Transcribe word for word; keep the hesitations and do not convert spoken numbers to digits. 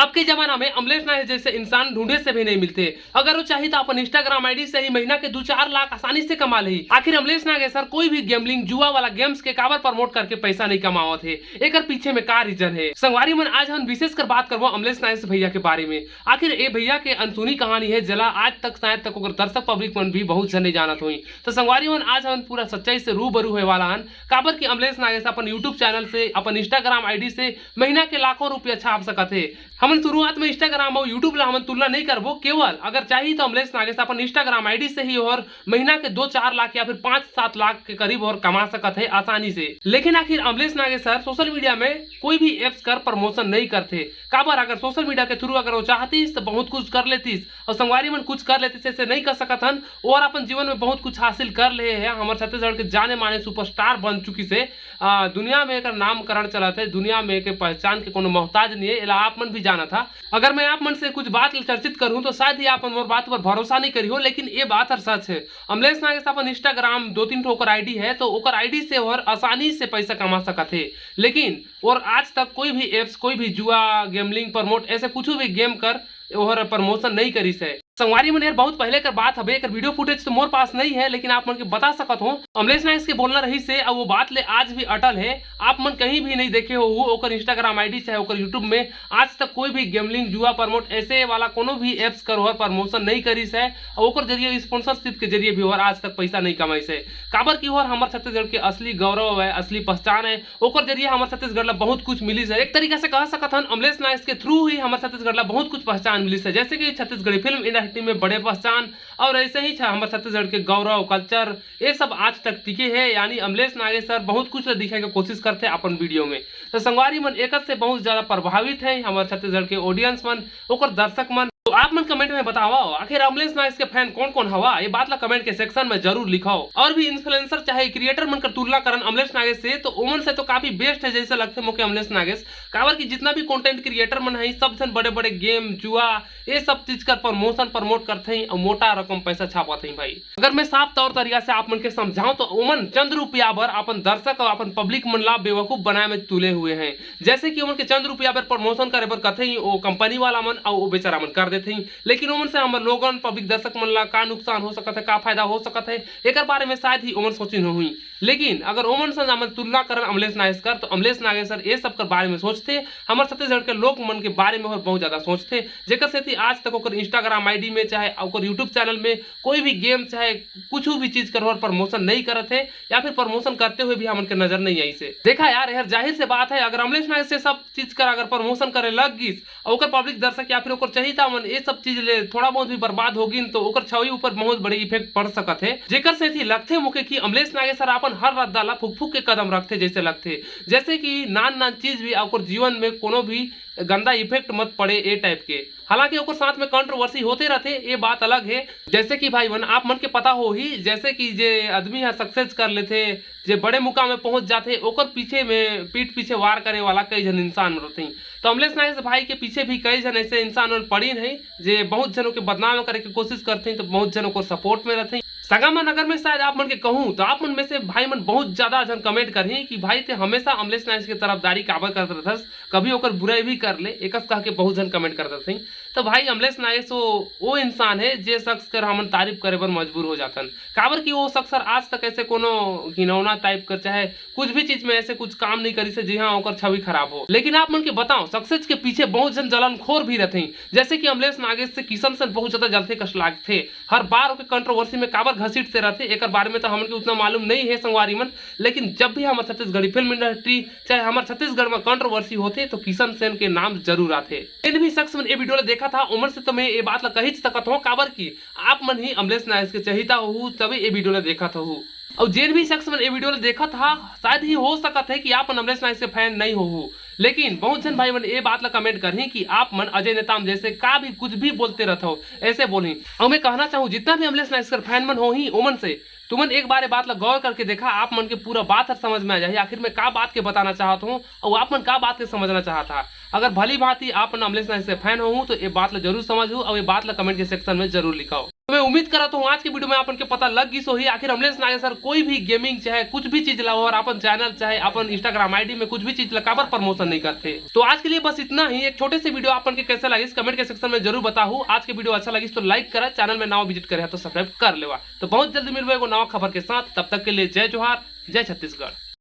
के जमाना में अमलेश नागेश जैसे इंसान ढूंढे से भी नहीं मिलते। अगर वो चाही तो अपन Instagram ID से ही महीना के दो चार लाख आसानी से कमा लेही। आखिर अमलेश नागेश सर कोई भी gambling, जुआ वाला games के काबर promote करके पैसा नहीं कमावत हे, एकर पीछे में का reason है? संगवारी मन, आज हम विशेष कर बात करबो अमलेश नागेश भैया के बारे में। आखिर ए भैया के अनसुनी कहानी है, जेला आज तक शायद तक ओकर दर्शक public मन भी बहुत झन नहीं जानत होही। तो संगवारी मन, आज हम पूरा सच्चाई से रूबरू होए वाला हन, काबर कि अमलेश नागेश अपन YouTube channel से, अपन Instagram ID से महीना के लाखों रुपया छाप सकत हे। हमन शुरुआत में Instagram और YouTube ला हमन तुलना नहीं करबो, केवल अगर चाही तो अमलेश नागेश अपन Instagram ID से ही और महीना के दो चार लाख या फिर पाँच सात लाख के करीब और कमा सकत है आसानी से। लेकिन आखिर Amlesh Nagesh sir social media में कोई भी apps कर promotion नहीं करते। काबर, अगर social media के through अगर वो चाहतीस तो बहुत कुछ कर लेतीस, और संगवारी मन, कुछ कर लेतीस, ऐसे नहीं कर सकत हन। और अपन जीवन में बहुत कुछ हासिल कर ले है। हमर छत्तीसगढ़ के जाने माने superstar बन चुकी से, आ, दुनिया में एकर नामकरण चलत है, दुनिया में एकर पहचान के कोनो मोहताज नहीं है, एला आप मन भी जानत हा। अगर मैं आप मन से कुछ बात ल चर्चित करूं तो शायद ही आप मन मोर बात पर भरोसा नहीं करिहो, लेकिन ये बात हर सच है। अमलेश नागेश अपन Instagram दो तीन ठो ओकर ID है, तो ओकर ID से ओहर आसानी से पैसा कमा सकत है। लेकिन और आज तक कोई भी apps, कोई भी जुआ, gambling promote, ऐसे कुछ भी game कर ओहर promotion नहीं करिस है। संगवारी मन, एहर बहुत पहले कर बात हवे, एकर video footage तो मोर पास नहीं है, लेकिन आप मन के बता सकत हो, अमलेश नागेश के बोलना रहिस है, अउ वो बात ले आज भी अटल है। आप मन कहीं भी नहीं देखे हो ओकर Instagram ID चाहे ओकर YouTube में आज तक कोई भी gambling, जुआ promote, ऐसे वाला कोनो भी apps कर ओहर promotion नहीं करिस है, अउ ओकर जरिए sponsorship के जरिए भी ओहर आज तक पैसा नहीं कमाइस है। काबर कि ओहर हमर छत्तीसगढ़ के असली गौरव है, असली पहचान है। ओकर जरिए हमर छत्तीसगढ़ ला बहुत कुछ मिलिस है। एक तरीका से कह सकत हन, अमलेश नागेश के through ही हमर छत्तीसगढ़ ला बहुत कुछ पहचान मिलिस है, जैसे कि छत्तीसगढ़ी film industry में बड़े पहचान, और ऐसे ही छ-, हमर छत्तीसगढ़ के गौरव, culture, ये सब आज तक टिके है। यानी अमलेश नागेश सर बहुत कुछ ला दिखाए के कोशिश करते अपन video में। तो संगवारी मन, एकर से बहुत ज्यादा प्रभावित है हमर छत्तीसगढ़ के audience मन, ओकर दर्शक मन। तो आप मन comment में बताओ, आखिर अमलेश नागेश के fan कौन कौन हवा? ये बात ला comment के section में जरूर लिखाओ। और भी influencer चाहे creator मन कर तुलना करन अमलेश नागेश से, तो ओमन से तो काफी best है जैसे लगथे मोके अमलेश नागेश। काबर कि जितना भी content creator मन है, सब झन बड़े बड़े game, जुआ, ये सब चीज कर promotion, promote करथे और मोटा रकम पैसा छापत हैं भाई। अगर मैं साफ तौर तरीका से आप मन के समझाऊं तो ओमन चंद रुपया बर अपन दर्शक और अपन public मन ला बेवकूफ बनाए में तुले हुए हैं। जैसे कि ओमन के चंद रुपया बर promotion करे बर कथे, ओ company वाला मन अउ ओ बेचारा मन कर देथे, लेकिन ओमन से हमर लोगन, public, दर्शक मन ला का नुकसान हो सकत है, का फायदा हो सकत है, एकर बारे में शायद ही ओमन सोचिन होही। लेकिन अगर ओमन से हमन तुलना करन अमलेश नागेश कर, तो अमलेश नागेश सर ये सब कर बारे में सोचथे, हमर छत्तीसगढ़ के लोग मन के बारे में ओहर बहुत ज्यादा सोचथे, जेकर सेती आज तक ओकर Instagram ID में चाहे ओकर YouTube channel में कोई भी game चाहे कुछ भी चीज कर ओहर promotion नहीं करत है, या फिर promotion करते हुए भी हमन के नजर नहीं आइस है। देखा यार, एहर जाहिर से बात है, अगर अमलेश नागेश से सब चीज कर अगर promotion करे लग गिस और ओकर public, दर्शक या फिर ओकर चहिता मन ये सब चीज ले थोड़ा बहुत भी बर्बाद हो गिन, तो ओकर छवि ऊपर बहुत बड़ी effect पड़ सकत है, जेकर सेती लगथे मोके कि अमलेश नागेश सर अपन हर रद्दा ला फूक फूक के कदम रखथे, जैसे लगथे जैसे कि नान नान चीज भी ओकर जीवन में कोनो भी गंदा effect मत पड़े, ए type के। हालांकि ओकर साथ में controversy होते रहथे, ये बात अलग है। जैसे कि भाई मन, आप मन के पता होही, जैसे कि जे आदमी ह success कर लेथे, जे बड़े मुकाम में पहुंच जाथे, ओकर पीछे में, पीठ पीछे वार करे वाला कई झन इंसान रहथे। तो अमलेश नागेश भाई के पीछे भी कई झन ऐसे इंसान मन पड़िन है, जे बहुत झन ओके बदनाम करे के कोशिश करथे, तो बहुत झन ओकर support में रहथे। संगा मन, अगर मैं शायद आप मन के कहूँ, तो आप मन में से भाई मन बहुत ज्यादा झन comment करही कि भाई, ते हमेशा अमलेश नागेश के तरफदारी काबर करत रहथस, कभी ओकर बुराई भी कर ले, एकस कह के बहुत झन comment करत रहिथे। तो भाई, अमलेश नागेश वो, वो इंसान है, जे शख्स कर हमन तारीफ करे बर मजबूर हो जाथन, काबर कि वो शख्स हर आज तक ऐसे कोनो घिनौना type कर, चाहे कुछ भी चीज में ऐसे कुछ काम नहीं करिस है, जिहां ओकर छवि खराब हो। लेकिन आप मन के बताओ, success के पीछे बहुत झन जलनखोर भी रहथे, जैसे कि अमलेश नागेश से किशन सेन बहुत ज्यादा जलथे कस लागथे। हर बार ओके controversy में काबर घसीटते रहथे, एकर बारे में तो हमन के उतना मालूम नहीं है संगवारी मन, लेकिन जब भी हमर छत्तीसगढ़ी film industry, चाहे हमर छत्तीसगढ़ में controversy होथे, तो किशन सेन के नाम जरूर आथे। जेन भी शख्स मन ये video ला देखत हा, ओमन से तो मैं ये बात ला कहिच सकत हूँ, काबर कि आप मन ही अमलेश नागेश के चहिता होहू, तबे ये video ला देखत होहू। और जेन भी शख्स मन ये video ला देखत हा, शायद ही हो सकत है कि आप मन अमलेश नागेश के fan नहीं होहू, लेकिन बहुत झन भाई मन ये बात ला comment करही कि आप मन अजय नेताम जैसे का भी कुछ भी बोलते रहत हो, ऐसे बोलही। और मैं कहना चाहूँ, जितना भी अमलेश नागेश कर fan मन होही, ओमन से तुमन एक बार ये बात ला गौर करके देखा, आप मन के पूरा बात हर समझ में आ जाही, आखिर मैं का बात के बताना चाहत हूँ और आप मन का बात के समझना चाहत हा। अगर भली भांति आप मन अमलेश नागेश के fan होहू, तो ये बात ला जरूर समझहू और ये बात ला comment के section में जरूर लिखाओ। तो मैं उम्मीद करत हूँ आज के वीडियो में अपन के पता लग गिस होही, आखिर अमलेश नागेश्वर कोई भी गेमिंग चाहे कुछ भी चीज ला और अपन चैनल चाहे अपन Instagram ID में कुछ भी चीज ला काबर प्रमोशन नहीं करते। तो आज के लिए बस इतना ही। एक छोटे से वीडियो अपन के कैसे लगिस कमेंट के सेक्शन में जरूर बताहू। आज के वीडियो अच्छा लगिस तो लाइक करा, चैनल में नवा विजिट करे है तो सब्सक्राइब कर लेवा। तो बहुत जल्दी मिलबो एगो नवा खबर के साथ, तब तक के लिए जय जोहार, जय छत्तीसगढ़।